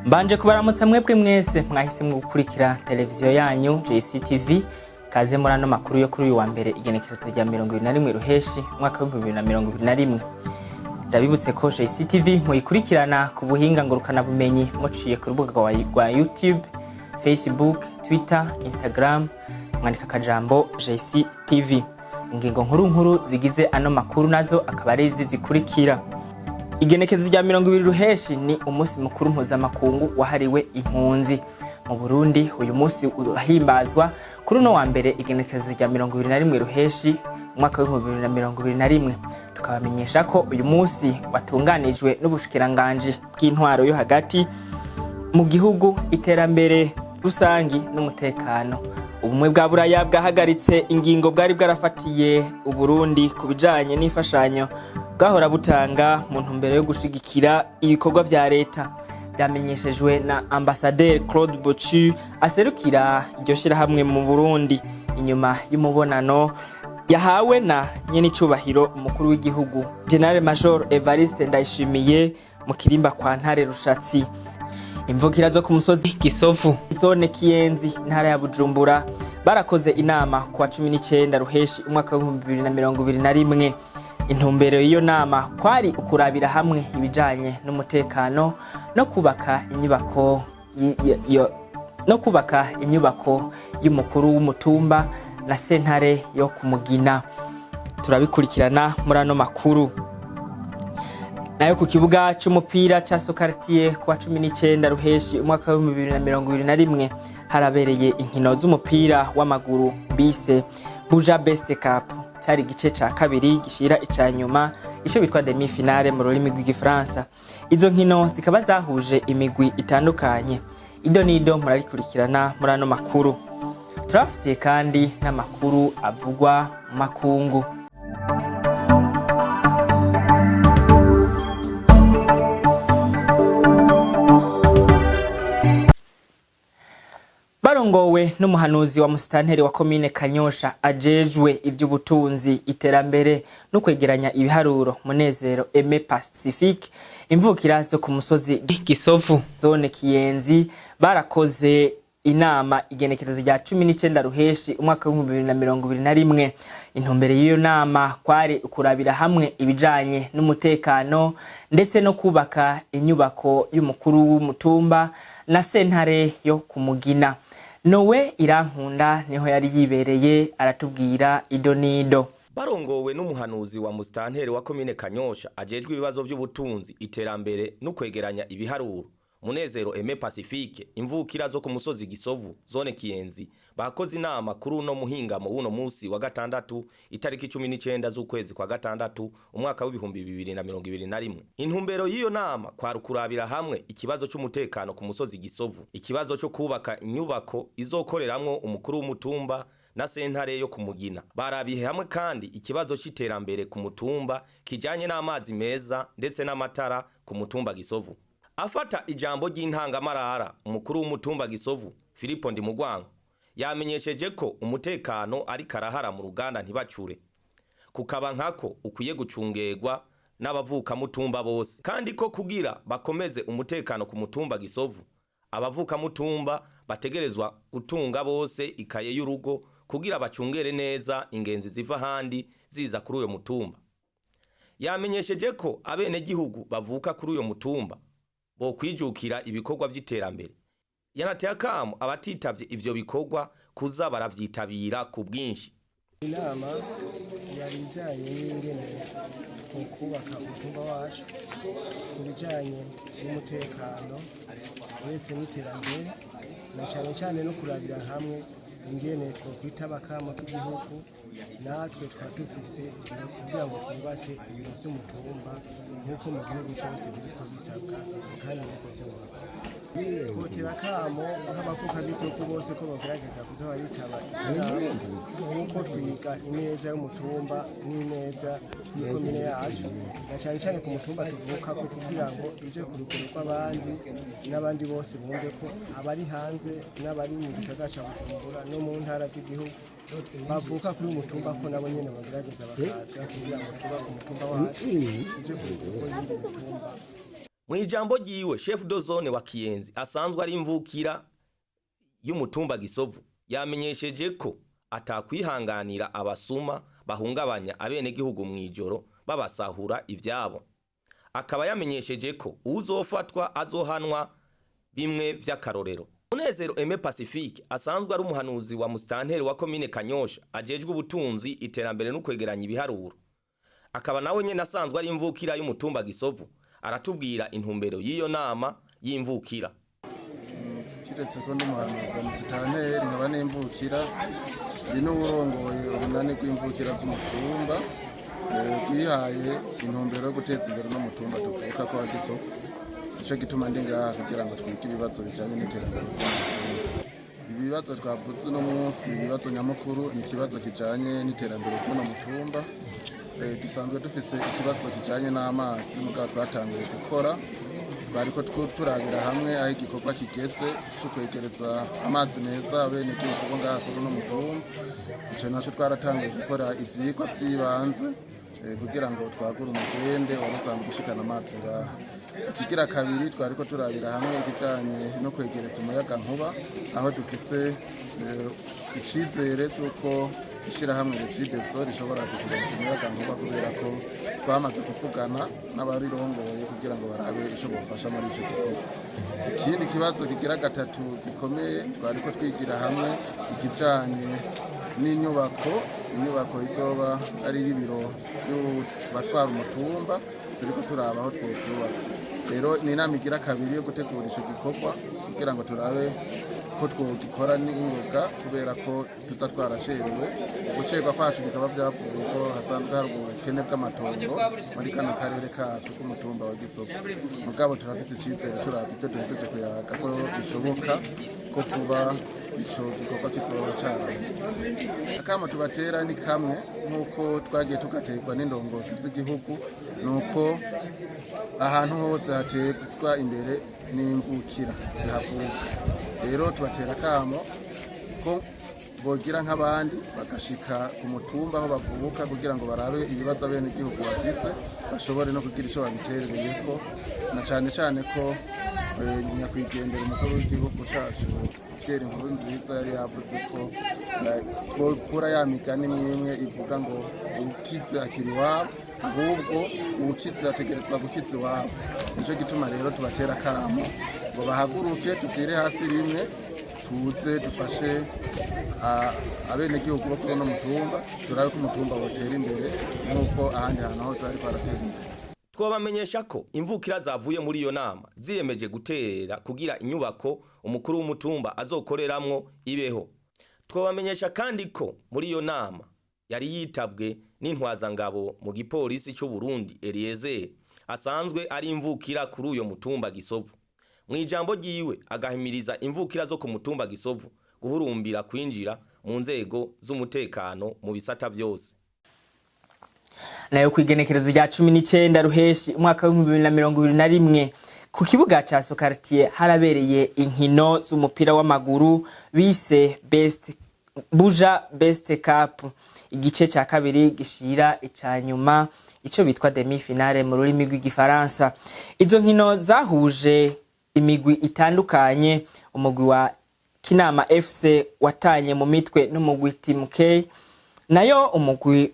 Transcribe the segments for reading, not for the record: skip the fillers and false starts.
Mbanje kubaramutsa mwebwe mwese mwahisemwo gukurikira televiziyo yanyu JCTV. Kaze muri ano makuru yo kuri uyu wa mbere, igenekerezo rya 21 Ruheshi umwaka w'2021. Ndabibutse ko JCTV muyikurikirana ku buhinga ngurukanabumenyi muciye ku rubuga rwa YouTube, Facebook, Twitter, Instagram, mwandika akajambo JCTV. Ingingo nkuru nkuru zigize ano makuru nazo akaba ari izi zikurikira: Igenekerezo rya 20 Ruheshi ni umunsi mukuru mpuzamakungu wahariwe impunzi. Mu Burundi uyu munsi urahimbazwa kuri uno wa mbere, igenekerezo rya 21 Ruheshi umwaka w'2021. Tukabamenyesha ko uyu munsi watunganijwe n'ubushikiranganji bw'intwaro yo hagati mu gihugu, iterambere rusangi n'umutekano. Ubumwe bwa Buraya bwahagaritse ingingo bwari bwarafatiye Uburundi ku bijanye n'imfashanyo bwahora butanga mu ntumbero yo gushigikira ibikorwa vya leta. Vyamenyeshejwe na Ambasaderi Claude Bochu aserukira iryo shirahamwe mu Burundi, inyuma y'umubonano yahawe na nyenicubahiro umukuru w'igihugu, General Major Evariste Ndayishimiye, mu kirimba kwa Ntare Rushatsi. Imvukira zo ku musozi Gisovu, zone Kiyenzi, intara ya Bujumbura, barakoze inama kuwa 19 Ruheshi umwaka w'2021. Intumbero y'iyo nama kwari ukurabira hamwe ibijanye n'umutekano no kubaka inyubako y'umukuru w'umutumba na sentare yo kumugina. Turabikurikirana muri ano makuru. Nayo ku kibuga c'umupira ca Sokartier, kuwa 19 Ruheshi umwaka w'2021, harabereye inkino z'umupira w'amaguru bise Buja Best Cup. Cari igice ca kabiri gishira ica nyuma, ico bitwa demi finale mu rurimi rw'igifaransa. Izo nkino zikaba zahuje imigwi itandukanye. Ido nido murarikurikirana muri ano makuru. Turabafitiye kandi n'amakuru avugwa mu makungu. Barongowe n'umuhanuzi wa musitanteri wa komine Kanyosha ajejwe ivy'ubutunzi, iterambere no kwegeranya ibiharuro, Munezero Aime Pacifique, imvukira zo ku musozi Gisovu, zone Kiyenzi, barakoze inama igenekerezo rya 19 Ruheshi umwaka w'2021. Intumbero y'iyo nama kwari ukurabira hamwe ibijanye n'umutekano ndetse no kubaka inyubako y'umukuru w'umutumba na sentare yo kumugina. Nowe Irankunda niho yari yibereye, aratubwira ido nido. Barongowe n'umuhanuzi wa musitanteri wa komine Kanyosha ajejwe ibibazo by'ubutunzi, iterambere no kwegeranya ibiharuro, Munezero Aime Pacifique, imvukira zo ku musozi Gisovu, zone Kiyenzi, bakoze inama kuri uno muhingamo w'uno musi wa gatandatu, itariki 19 z'ukwezi kwa gatandatu umwaka w'2021. Intumbero y'iyo nama kwari ukurabira hamwe ikibazo c'umutekano ku musozi Gisovu, ikibazo co kubaka inyubako izokoreramwo umukuru w'umutumba na sentare yo kumugina. Barabihe hamwe kandi ikibazo c'iterambere ku mutumba kijanye n'amazi meza ndetse n'amatara ku mutumba Gisovu. Afata ijambo ry'intangamarara, umukuru w'umutumba Gisovu, Filipo Ndimugwango, yamenyesheje ko umutekano ari karahara mu ruganda ntibacure, kukaba nkako ukwiye gucungerwa n'abavukamutumba bose, kandi ko kugira bakomeze umutekano ku mutumba Gisovu, abavukamutumba bategerezwa gutunga bose ikaye y'urugo kugira bacungere neza ingenzi ziva ahandi ziza kuri uyo mutumba. Yamenyesheje ko abenegihugu bavuka kuri uyo mutumba bokwijukira ibikorwa vy'iterambere. Yanateye akamo abatitavye ivyo bikorwa kuza baravyitabira ku bwinshi. Inama yari ijanye n'ingene mu kubaka umutumba wacu ku bijanye n'umutekano ndetse n'iterambere, na cane cane no kurabira hamwe ingene twokwitaba akamo k'igihugu natwe tukaba dufise kugira ngo twubake ibiro vy'umutumba nk'uko mu gihugu cose biriko bisabwa kandi biriko vyubakwa. Twotera akamo nk'abavuka b'isoko bose ko bogerageza kuza baritaba izi nama, nk'uko twiga ineza y'umutumba n'ineza y'ikomine yacu, na cane cane ku mutumba tuvukako, kugira ngo ije ku rugero rw'abandi n'abandi bose bumve ko abari hanze n'abari mu gisagara ca Bujumbura no mu ntara z'igihugu bavuka kuri uyu mutumba ko nabo nyene bogerageza bakaza kugira ngo twubake umutumba wacu uje ku rugero rw'iyindi mitumba. Mu ijambo ryiwe, chef de zone wa Kiyenzi asanzwe ari imvukira y'umutumba Gisovu yamenyesheje ko atakwihanganira abasuma bahungabanya abenegihugu mw'ijoro babasahura ivyabo. Akaba yamenyesheje ko uwuzofatwa azohanwa bimwe vy'akarorero. Munezero Aime Pacifique asanzwe ari umuhanuzi wa musitanteri wa komine Kanyosha ajejwe ubutunzi, iterambere no kwegeranya ibiharuro, akaba nawe nyene asanzwe ari imvukira y'umutumba Gisovu, aratubwira intumbero y'iyo nama y'imvukira. Kiretse ko ndi umuhanuzi wa musitanteri nkaba n'imvukira, ndi n'uwurongoye urunani rw'imvukira z'umutumba rwihaye intumbero yo guteza imbere uno mutumba tuvuka ko wa Gisovu. Nico gituma ndi ngaha kugira ngo twige ibibazo bijanye n'iterambere ry'umutumba. Ibibazo twavuze uno munsi, ibibazo nyamukuru ni ikibazo kijanye n'iterambere ry'uno mutumba. Dusanzwe dufise ikibazo kijanye n'amazi, mugabo twatanguye gukora, twariko turabira hamwe aho igikorwa kigeze co kwegereza amazi meza abenegihugu bo ngaha kuri uno mutumba. Ico naco twaratanguye gukora ivyigwa vy'ibanze kugira ngo twagure umugende wari usanzwe ushikana amazi ngaha. Ikigira kabiri, twariko turabira hamwe ikijanye no kwegereza umuyagankuba, aho dufise icizere c'uko ishirahamwe Regideso rishobora kuturonsa umuyagankuba, kubera ko twamaze kuvugana n'abarirongoye kugira ngo barabe ico bofasha muri ico gikorwa. Ikindi kibazo kigira gatatu gikomeye, twariko twigira hamwe ikijanye n'inyubako, inyubako izoba ari iy'ibiro by'abatwara umutumba. Turiko turaba aho twovyubaka. Rero ni inama igira kabiri yo gutegura ico gikorwa kugira ngo turabe ko twogikora n'ingoga, kubera ko tuza twaracerewe. Gucerwa kwacu bikaba vyavuye ko hasanzwe hari ubukene bw'amatongo muri kano karere kacu k'umutumba wa Gisovu. Mugabo turafise icizere, turavye ivyo duhejeje kuyaga, ko bishoboka ko kuba ico gikorwa kizoba carangitse. Akamo tubatera ni kamwe nk'uko twagiye tugaterwa n'indongozi z'igihugu, ni uko ahantu hose haterwa imbere n'imvukira zihavuka. Rero tubatera akamo ko bogira nk'abandi bagashika ku mutumba aho bavuka kugira ngo barabe ibibazo abenegihugu bafise, bashobore no kugira ico babiterereyeko, na cane cane ko nyakwigendera umukuru w'igihugu cacu Pierre Nkurunziza yari yavuze ko twokura ya migani imwe ivuga ngo uwukize akiri iwabo, ahubwo uwukize ategerezwa gukiza iwabo. Nico gituma rero tubatera akamo ngo bahaguruke, tuvire hasi rimwe, tuze dufashe abenegihugu bo kuri uno mutumba, turabe ko umutumba wotera imbere nk'uko ahandi hantu hose hariko haratera imbere. Twabamenyesha ko imvukira zavuye muri iyo nama ziyemeje guterera kugira inyubako umukuru w'umutumba azokoreramwo ibeho. Twabamenyesha kandi ko muri iyo nama yari yitabwe n'intwazangabo mu gipolisi c'u Burundi Eliezer asanzwe ari imvukira kuri uyo mutumba Gisovu. Mu ijambo ryiwe agahimiriza imvukira zo ku mutumba Gisovu guhurumbira kwinjira mu nzego z'umutekano mu bisata vyose. Nayo kwigenekerezo rya 19 Ruheshi umwaka w'2021, ku kibuga ca Sokartier harabereye inkino z'umupira w'amaguru bise Best Buja Best Cup, igice ca kabiri gishira ica nyuma, ico bitwa demi finale mu rurimi rw'igifaransa. Izo nkino zahuje imigwi itandukanye. Umugwi wa Kinama FC watanye mu mitwe n'umugwi Team K, nayo umugwi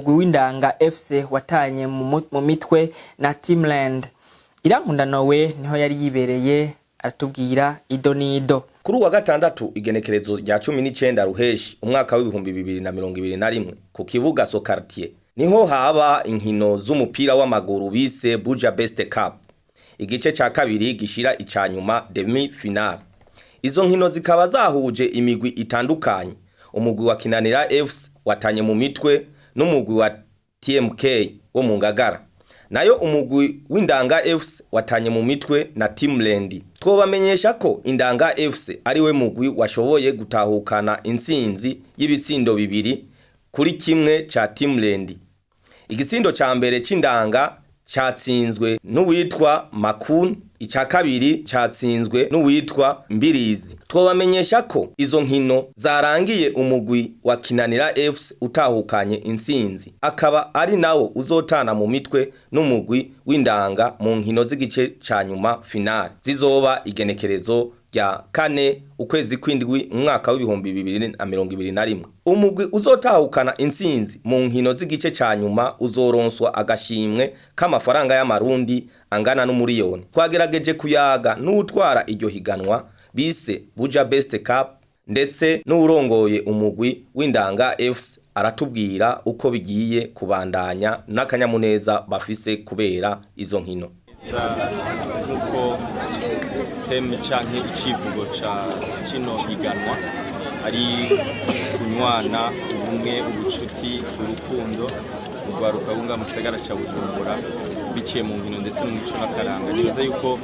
w'Indanga FC watanye mu mitwe na Teamland. Irankunda Nowe niho yari yibereye, aratubwira ido nido. Kuri uwa gatandatu igenekerezo rya 19 Ruheshi umwaka w'2021, ku kibuga Sokartier niho haba inkino z'umupira w'amaguru bise Buja Best Cup, igice ca kabiri gishira ica nyuma, demi finale. Izo nkino zikaba zahuje imigwi itandukanye. Umugwi wa Kinanira FC watanye mu mitwe n'umugwi wa TMK wo mu Ngagara, nayo umugwi w'Indanga FC watanye mu mitwe na Teamland. Twobamenyesha ko Indanga FC ari we mugwi washoboye gutahukana intsinzi y'ibitsindo 2-1 ca Teamland. Igitsindo ca mbere c'Indanga catsinzwe n'uwitwa Makun. Ica kabiri catsinzwe n'uwitwa Mbirizi. Twobamenyesha ko izo nkino zarangiye umugwi wa Kinanira FC utahukanye intsinzi, akaba ari nawo uzotana mu mitwe n'umugwi w'Indanga mu nkino z'igice ca nyuma, finale, zizoba igenekerezo rya 4 ukwezi kw'indwi umwaka w'2021. Umugwi uzotahukana intsinzi mu nkino z'igice ca nyuma uzoronswa agashimwe k'amafaranga y'amarundi angana n'umuriyoni. Twagerageje kuyaga n'utwara iryo higanwa bise Buja Best Cup ndetse n'uwurongoye umugwi w'Indanga FC, aratubwira uko bigiye kubandanya n'akanyamuneza bafise kubera izo nkino. Nk'uko thème canke icivugo ca kino higanwa ari kunywana, ubumwe, ubucuti, urukundo, urwaruka bunga mu gisagara ca Bujumbura biciye mu nkino ndetse n'umuco n'akaranga. Nibaza yuko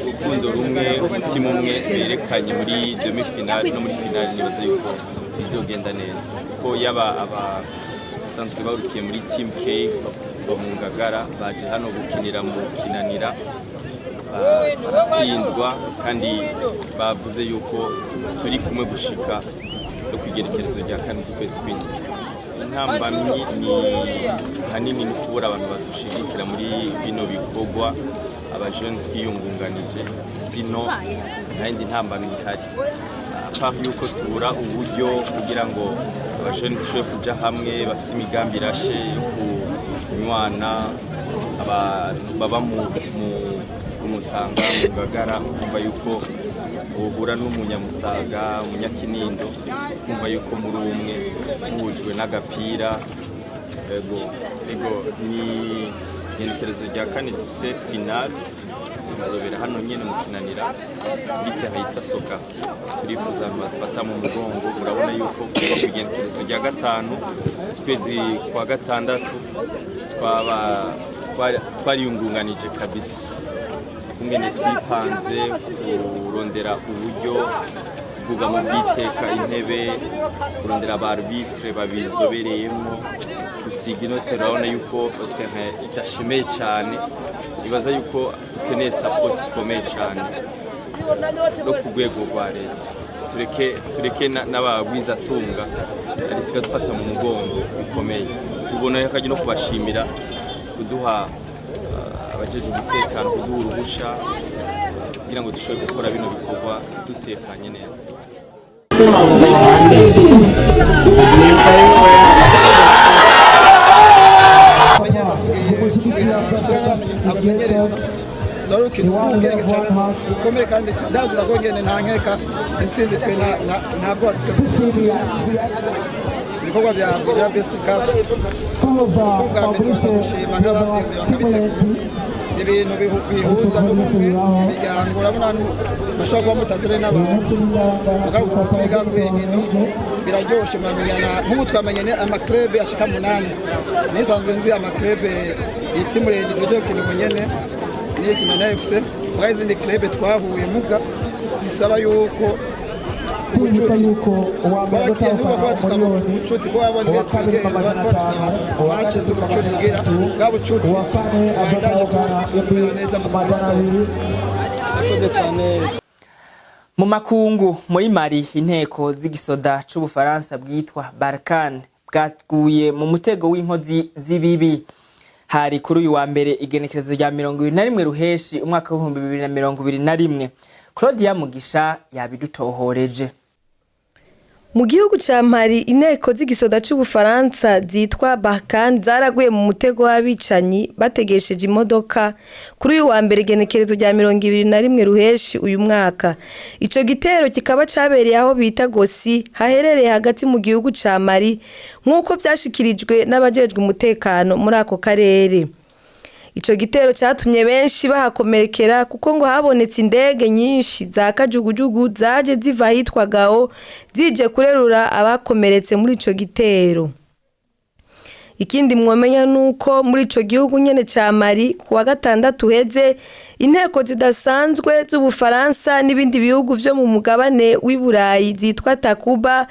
urukundo rumwe, umutima umwe berekanye muri demi finale no muri finale, nibaza yuko bizogenda neza, kuko yaba abasanzwe barukiye muri Team K kuva mu Ngagara baje hano gukinira mu Kinanira baratsindwa, kandi bavuze yuko turi kumwe gushika no kwigerekerezo rya 4 z'ukwezi kw'indwi. Intambamyi ni hanini ni kubura abantu badushigikira muri bino bikorwa abajene twiyungunganije, sino nta yindi ntambamyi ihari à part yuko tubura uburyo kugira ngo abajene dushobore kuja hamwe bafise imigambi irashe yo kunywana. Abantu baba mu Mutanga, mu Ngagara, kumva yuko uhura n'umunyamusaga, umunyakinindo, kumva yuko muri umwe muhujwe n'agapira. Ego, ni igenekerezo rya 4 dufise finale, bizobera hano nyene mu Kinanira muri terrain yitwa Sokati. Turifuza abantu badufata mu mugongo. Urabona yuko kuva ku igenekerezo rya 5 z'ukwezi kwa gatandatu twaba twariyungunganije kabisa, kungene twipanze kurondera uburyo bwugamo bw'iteka, intebe, kurondera ba arbitre babizobereyemo, gusiga ino terrain. Urabona yuko terrain idashemeye cyane. Ibaza yuko dukeneye support ikomeye cyane no ku rwego rwa leta, tureke n'abagwizatunga, leta ikadufata mu mugongo bikomeye. Tubona akajya no kubashimira kuduha abajejwe umutekano, kuduha uruhusha kugira ngo dushobore gukora bino bikorwa dutekanye neza. Abamenyereza tugiye kugira abamenyereza zari urukino rw'ubwenge cyane rwose rukomeye, kandi ndazira ko ngene nta nkeka intsinzi, twe ntabwo dufite gutsinda. Ibikorwa bya Buja Best Cup, kuko bwa mbere tubanza gushima nk'abavyiyumvira bakabitegura, ibintu bihuza n'ubumwe imiryango. Urabona bashobora kuba mutazire n'abantu, mugabo ubu twiga kuri iyi nkino biraryoshe, muramenyana. Nk'ubu twamenye ama clubs ashika 8. Nisanzwe nzi ama clubs yita Imurenge tujye gukina ubu nyene n'iyi Kinana FC, mugabo izindi clubs twahuye muga bisaba yuko ubucuti twaragiye n'ubu bakaba dusaba ubucuti ko babona iyo twigenza, bakaba dusaba match z'ubucuti kugira bwa bucuti bubandanye tumera neza muri siporo. Mu makungu, muri Mali, inteko z'igisoda c'Ubufaransa bwitwa Barkhane bwaguye mu mutego w'inkozi z'ibibi. Hari kuri uyu wa mbere igenekerezo rya 21 ruheshi umwaka w'2021. Claudia Mugisha yabidutohoreje. Mu gihugu ca Mali, inteko z'igisoda c'Ubufaransa zitwa Barkhane zaraguye mu mutego w'abicanyi bategesheje imodoka kuri uyu wa mbere igenekerezo rya 21 ruheshi uyu mwaka. Ico gitero kikaba cabereye aho bita Gosi, haherereye hagati mu gihugu ca Mali, nk'uko vyashikirijwe n'abajejwe umutekano muri ako karere. Ico gitero catumye benshi bahakomerekera, kuko ngo habonetse indege nyinshi za kajugujugu zaje ziva ahitwa Gao zije kurerura abakomeretse muri ico gitero. Ikindi mwomenya nuko muri ico gihugu nyene ca Mali, ku wa gatandatu uheze, inteko zidasanzwe z'Ubufaransa n'ibindi bihugu vyo mu mugabane w'i Burayi zitwa Takuba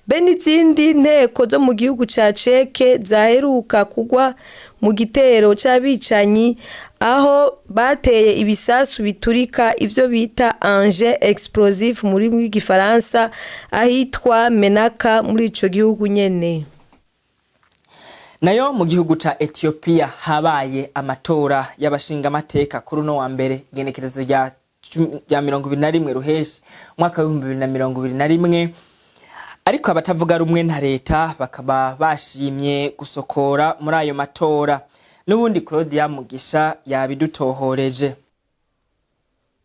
be n'izindi nteko zo mu gihugu ca Ceke zaheruka kugwa mu gitero c'abicanyi. Aho bateye ibisasu biturika, ivyo bita engin explosif muri rw'igifaransa, ahitwa Menaka muri ico gihugu nyene. Nayo mu gihugu ca Ethiopia habaye amatora y'abashingamateka kuri uno wa mbere, igenekerezo rya 21 Ruheshi umwaka w'2021, ariko abatavuga rumwe na leta bakaba bashimye gusokora muri ayo matora. N'ubundi Claudia Mugisha yabidutohoreje.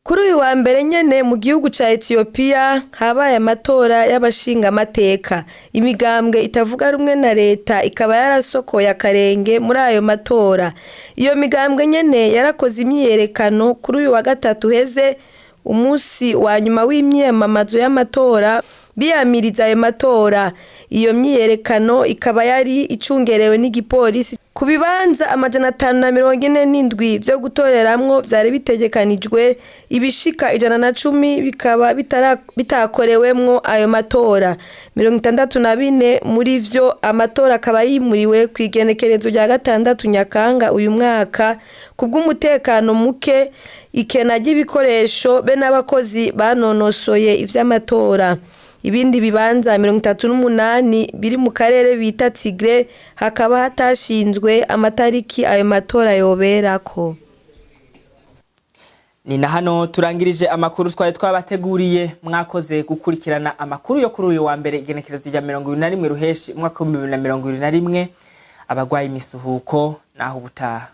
Kuri uyu wa mbere nyene mu gihugu ca Ethiopia habaye amatora y'abashingamateka. Imigambwe itavuga rumwe na leta ikaba yarasokoye akarenge muri ayo matora. Iyo migambwe nyene yarakoze imyiyerekano kuri uyu wa gatatu uheze, umunsi wa nyuma w'imyiyamamazo y'amatora, biyamiriza ayo matora. Iyo myiyerekano ikaba yari icungerewe n'igipolisi. Ku bibanza 547 vyo gutoreramwo vyari bitegekanijwe, ibishika 110 bikaba bitakorewemwo ayo matora. 64 muri vyo amatora akaba yimuriwe kw'igenekerezo rya 6 Nyakanga uyu mwaka kubw'umutekano muke, ikena ry'ibikoresho be n'abakozi banonosoye ivy'amatora. Ibindi bibanza 38 biri mu karere bita Tigre hakaba hatashinzwe amatariki ayo matora yoberako. Ni na hano turangirije amakuru twari twabateguriye. Mwakoze gukurikirana amakuru yo kuri uyu wa mbere, igenekerezo rya 21 Ruheshi umwaka w'2021. Abagwaye imisuhuko, naho ubutaha.